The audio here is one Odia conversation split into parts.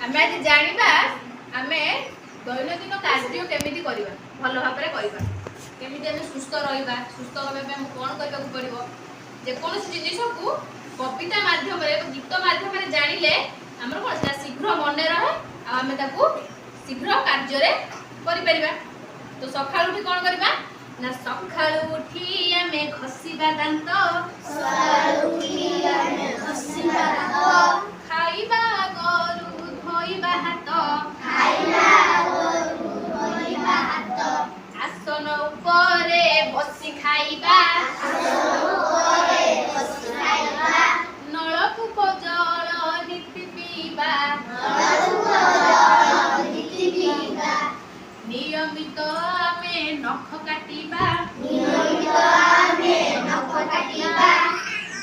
ଆମେ ଆଜି ଜାଣିବା ଆମେ ଦୈନନ୍ଦିନ କାର୍ଯ୍ୟ କେମିତି କରିବା, ଭଲ ଭାବରେ କରିବା, କେମିତି ଆମେ ସୁସ୍ଥ ରହିବା, ସୁସ୍ଥ ହେବା ପାଇଁ ଆମକୁ କ'ଣ କରିବାକୁ ପଡ଼ିବ। ଯେକୌଣସି ଜିନିଷକୁ କବିତା ମାଧ୍ୟମରେ, ଗୀତ ମାଧ୍ୟମରେ ଜାଣିଲେ ଆମର କ'ଣ ସେଟା ଶୀଘ୍ର ମନେ ରହେ ଆଉ ଆମେ ତାକୁ ଶୀଘ୍ର କାର୍ଯ୍ୟରେ କରିପାରିବା। ତ ସକାଳୁ ଉଠି କ'ଣ କରିବା ନା, ସକାଳୁ ଉଠି ଆମେ ଘଷିବା ଦାନ୍ତ, ଖାଇବା ଆଗରୁ ଧୋଇବା ହାତ, ଆସନ ଉପରେ ବସି ଖାଇବା, ନଳକୂପ ଜଳ ନିତି ପିଇବା, ନିୟମିତ ଆମେ ନଖ କାଟିବା,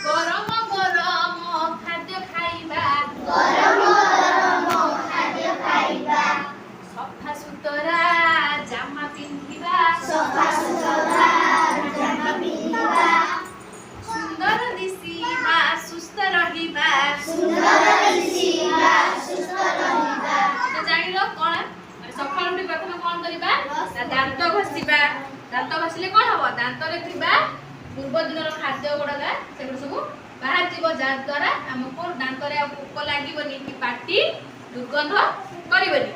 ଗରମ ଗରମ ଖାଦ୍ୟ ଖାଇବା, ସଫା ସୁତରା ଜାମା ପିନ୍ଧିବା, ସୁନ୍ଦର ଦିଶିବା, ସୁସ୍ଥ ରହିବା। ତ ଜାଣିଲ କଣ? ମାନେ ସକାଳୁ ଉଠି ପ୍ରଥମେ କଣ କରିବା ନା, ଦାନ୍ତ ଘଷିବା। ଦାନ୍ତ ଘଷିଲେ କଣ ହବ? ଦାନ୍ତରେ ଥିବା ପୂର୍ବ ଦିନର ଖାଦ୍ୟ ଗୁଡାକ ସେଗୁଡା ସବୁ ବାହାରିଯିବ, ଯାହାଦ୍ୱାରା ଆମକୁ ଦାନ୍ତରେ ଆଉ ପୋକ ଲାଗିବନି କି ପାଟି ଦୁର୍ଗନ୍ଧ କରିବନି।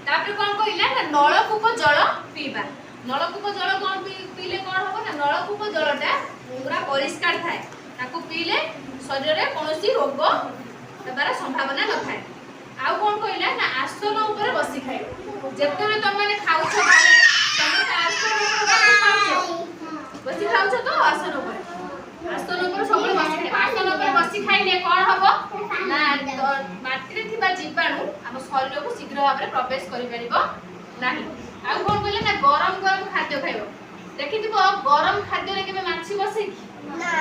ତାପରେ କଣ କହିଲା ନା, ନଳକୂପ ଜଳ ପିଇବା। ନଳକୂପ ଜଳ କଣ ପିଇଲେ କଣ ହବ ନା, ନଳକୂପ ଜଳଟା ପୁରା ପରିଷ୍କାର ଥାଏ। ତାକୁ ପିଇଲେ ଶରୀରରେ କୌଣସି ରୋଗ ହେବାର ସମ୍ଭାବନା ନଥାଏ। ଆଉ କଣ କହିଲା ନା, ଆସନ ଉପରେ ବସି ଖାଇବ। ଯେତେବେଳେ ତମେ ଖାଉଛ ଘରେ, ସମସ୍ତେ ଆସନ ଉପରେ ବସି ଖାଉଛ? ବସି ଖାଉଛ ତ? ଆସନ ଉପରେ ସବୁବେଳେ ବସି ଖାଇବ। ଆସନ ଉପରେ ବସି ଖାଇଲେ କଣ ହବ ନା, ମାଟିରେ ଥିବା ଜୀବାଣୁ ଆମ ଶରୀରକୁ ଶୀଘ୍ର ଭାବରେ ପ୍ରବେଶ କରିପାରିବ ନାହିଁ। ଆଉ କଣ କହିଲେ ନା, ଗରମ ଗରମ ଖାଦ୍ୟ ଖାଇବ। ଦେଖିଥିବ, ଗରମ ଖାଦ୍ୟରେ କେବେ ମାଛି ବସେ କି?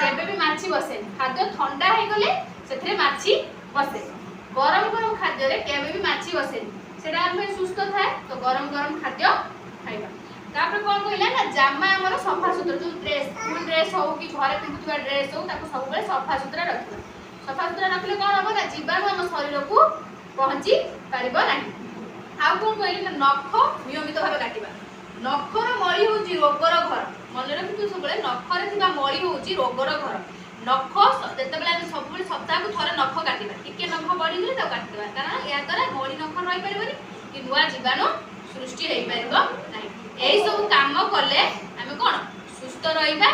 କେବେ ବି ମାଛି ବସେନି। ଖାଦ୍ୟ ଥଣ୍ଡା ହେଇଗଲେ ସେଥିରେ ମାଛି ବସେ। ଗରମ ଗରମ ଖାଦ୍ୟରେ କେବେ ବି ମାଛି ବସେନି, ସେଟା ଆମ ପାଇଁ ସୁସ୍ଥ ଥାଏ। ତ ଗରମ ଗରମ ଖାଦ୍ୟ ଖାଇବା। ତାପରେ କଣ କହିଲା ନା, ଜାମା ଆମର ସଫା ସୁତୁରା, ଯୋଉ ଡ୍ରେସ୍, ସ୍କୁଲ ଡ୍ରେସ୍ ହଉ କି ଘରେ ପିନ୍ଧୁଥିବା ଡ୍ରେସ୍ ହଉ, ତାକୁ ସବୁବେଳେ ସଫା ସୁତୁରା ରଖିବା। ସଫା ସୁତୁରା ରଖିଲେ କଣ ହବ ନା, ଜୀବାଣୁ ଆମ ଶରୀରକୁ ପହଞ୍ଚି ପାରିବ ନାହିଁ। ଆଉ କଣ କହିଲେ ନା, ନଖ ନିୟମିତ ଭାବେ କାଟିବା। ନଖର ମଳି ହଉଛି ରୋଗର ଘର। ମନେ ରଖିଥିବ ସବୁବେଳେ, ନଖରେ ଥିବା ମଳି ହଉଛି ରୋଗର ଘର। ନଖ ଯେତେବେଳେ ଆମେ ସବୁବେଳେ ସପ୍ତାହକୁ ଥରେ ନଖ କାଟିବା, ଟିକେ ନଖ ବଢିଗଲେ ତାକୁ କାଟିଦେବା, କାରଣ ଏହା ଦ୍ୱାରା ମଳି ନଖ ରହିପାରିବନି କି ନୂଆ ଜୀବାଣୁ ସୃଷ୍ଟି ହେଇପାରିବ ନାହିଁ। ଏଇ ସବୁ କାମ କଲେ ଆମେ କଣ ସୁସ୍ଥ ରହିବା,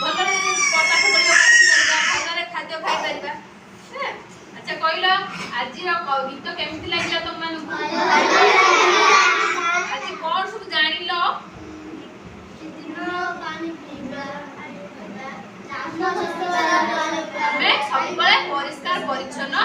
ଭଲରେ ପାଠ ପଢିବାକୁ ଆସିପାରିବା, ଭଲରେ ଖାଦ୍ୟ ଖାଇପାରିବା। ହେଁ? ଆଚ୍ଛା କହିଲ, ଆଜିର ଗୀତ କେମିତି ଲାଗିଲା ତମମାନଙ୍କୁ? ଆଜି କଣ ସବୁ ଜାଣିଲ? ପାଣି ପିଇବା। ଆମେ ସବୁବେଳେ ପରିଷ୍କାର ପରିଚ୍ଛନ୍ନ